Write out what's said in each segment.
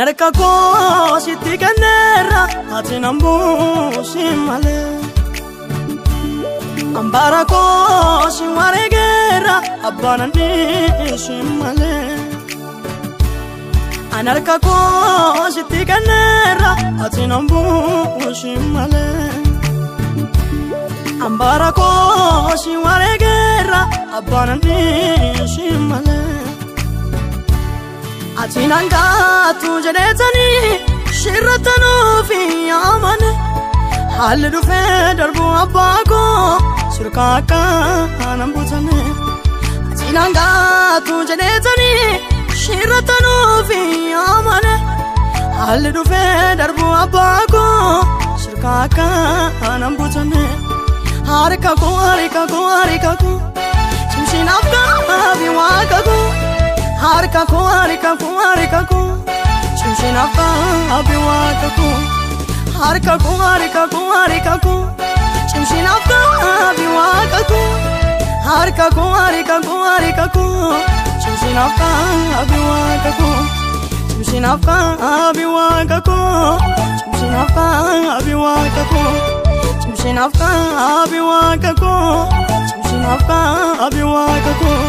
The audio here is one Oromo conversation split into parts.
An harka koo sitti kenneera ati nan buusin malee. Ambara koo si wareegeera abbaan an dhiisin malee. An harka koo sitti kenneera ati nan buusin malee. Ambara koo si wareegeera abbaan an dhiisin malee. Ati nan gaatu jedheetanii shirrattanuuf yaamane. Haalli dhufee darbu abbaa koo surkaa akka nan butane. Ati nan gaatu jedheetanii shirrattanuuf yaamane. Haalli dhufee darbu abbaa koo surkaa akka nan butane. Harka koo harka koo harka koo cimsinaaf gaabii waaqa koo. Harka koo harka koo harka koo cimsinaaf gaabii waaqa koo. Harka koo harka koo harka koo cimsinaaf gaabii waaqa koo. Harka koo harka koo harka koo cimsinaaf gaabii waaqa koo. Cimsinaaf gaabii waaqa koo. Cimsinaaf gaabii waaqa koo. Cimsinaaf gaabii waaqa koo. Cimsinaaf gaabii waaqa koo.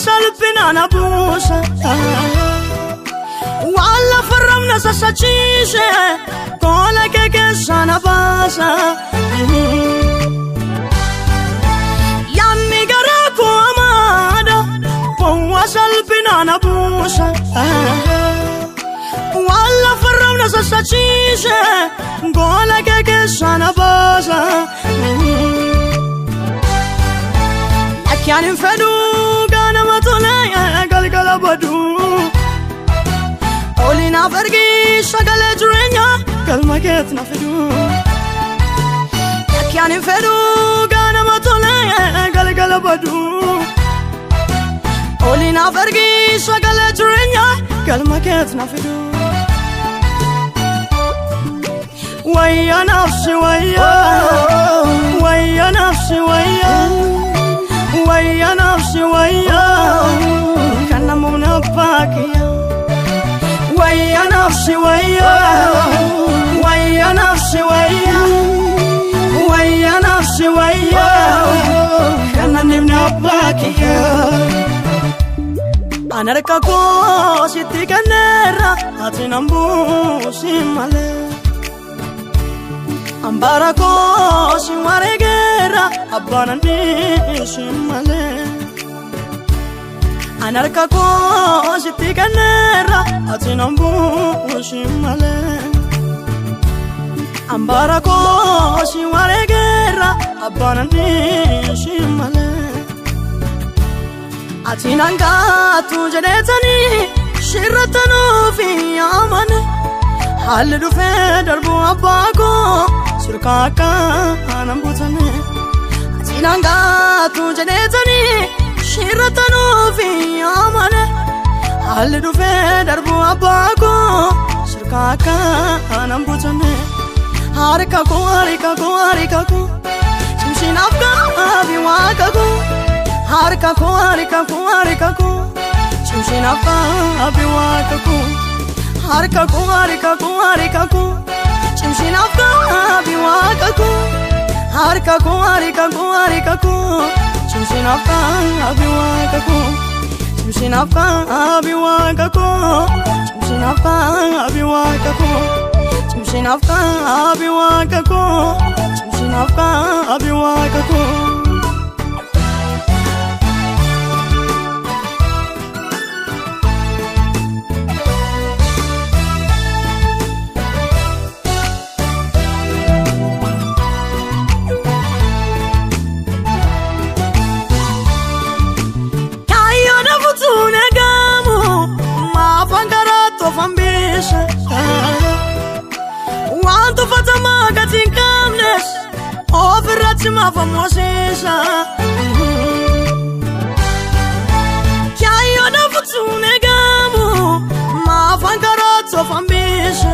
Salphinaan buusa waan lafarramna sassachiise kola kee keessaa na baasa. Yaanni garaa koo hamaadha gowwaa salphinaan buusa waan lafarramna sassachiise kola kee keessaa na baasa. Lakkiyaan hin fedhuu ganama tolee galgala baduu. Oli naaf ergi sagalee jireenyaa galma keetti na fiduu. Lakkiyaan hin fedhuu ganama tolee galgala baduu. Oli naaf ergi sagalee jireenyaa galma keetti na fiduu. Wayya nafsi wayya, wayya nafsi wayya. Wayya nafsi wayya, kan namumna baakiya. Wayya nafsi wayya, wayya nafsi wayya, wayya nafsi wayya, kan namumna baakiya. An harka koo sitti kenneera ati nan buusin malee. Ambara koo si wareegeera abbaan an dhiisin malee. An harka koo sitti kenneera ati nan buusin malee. Ambara koo si wareegeera abbaan an dhiisin malee. Ati nan gaatu jedheetanii shirrattanuuf yaamane. Haalli dhufee darbu abbaa koo surkaa akka nan butane. Ati nan gaatu jedheetanii shirrattanuuf yaamane. Haalli dhufee darbu abbaa koo surkaa akka nan butane. Harka koo harka koo harka koo cimsinaaf gaabii waaqa koo. Harka koo harka koo harka koo cimsinaaf gaabii waaqa koo. Harka koo harka koo harka koo cimsinaaf gaabii waaqa koo. Harka koo harka koo harka koo cimsinaaf gaabii waaqa koo. Cimsinaaf gaabii waaqa koo. Cimsinaaf gaabii waaqa koo. Cimsinaaf gaabii waaqa koo. Cimsinaaf gaabii waaqa koo. Ofirratti maaf ammoosiisa. Kaayyoo dhafutuun eegamu maafaan karaa toofan biisa.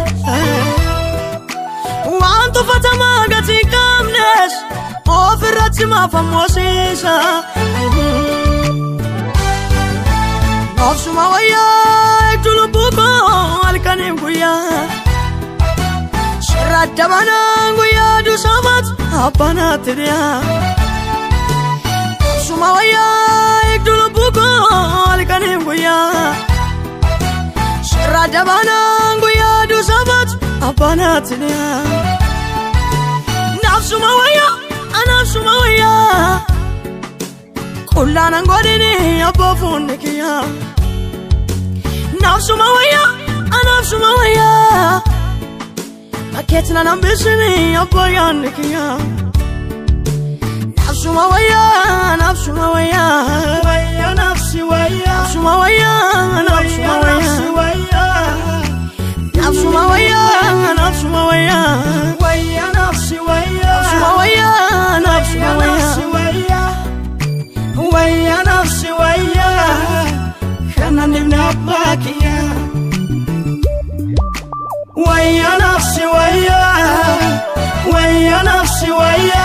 Waan tuffatamaa gatii qabnes ofirratti maaf ammoosiisa. Obsuma wayyaa eegdu lubbuu koo halkaniif guyyaa. Sirra dabanaan guyyaa duusaamaatu abbanaatti dhiyaa. Obsuma wayyaa eegdu lubbuu koo halkaniif guyyaa. Sirra dabanaan guyyaa duusaamaatu abbanaatti dhiyaa. Naafsuma wayyaa anaafsuma wayyaa. Qullaan godhini abbaa fuunni kiyyaa. Naafsuma wayyaa anaafsuma wayyaa. Bakkeetti na hambisini abbaa yaadni kiyyaa. Naafsuma wayyaa naafsuma wayyaa. Wayya nafsi wayya. Naafsuma wayyaa naafsuma Wayya nafsi wayyaa. wayya. Naafsuma wayyaa naafsuma wayyaa. Wayya nafsi wayya. Naafsuma wayyaa naafsuma Wayya nafsi wayyaa. wayya. Wayya nafsi wayya. Kana nimna abbaa kiyya. Wayya nafsi wayya. Wayya nafsi wayya.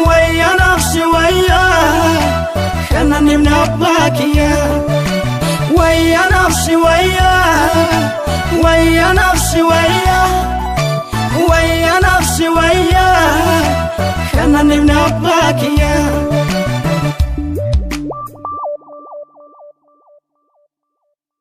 Wayya nafsi wayya. Kana nimna abbaa kiyya. Wayya nafsi wayya. Wayya nafsi wayya. Wayya nafsi wayya.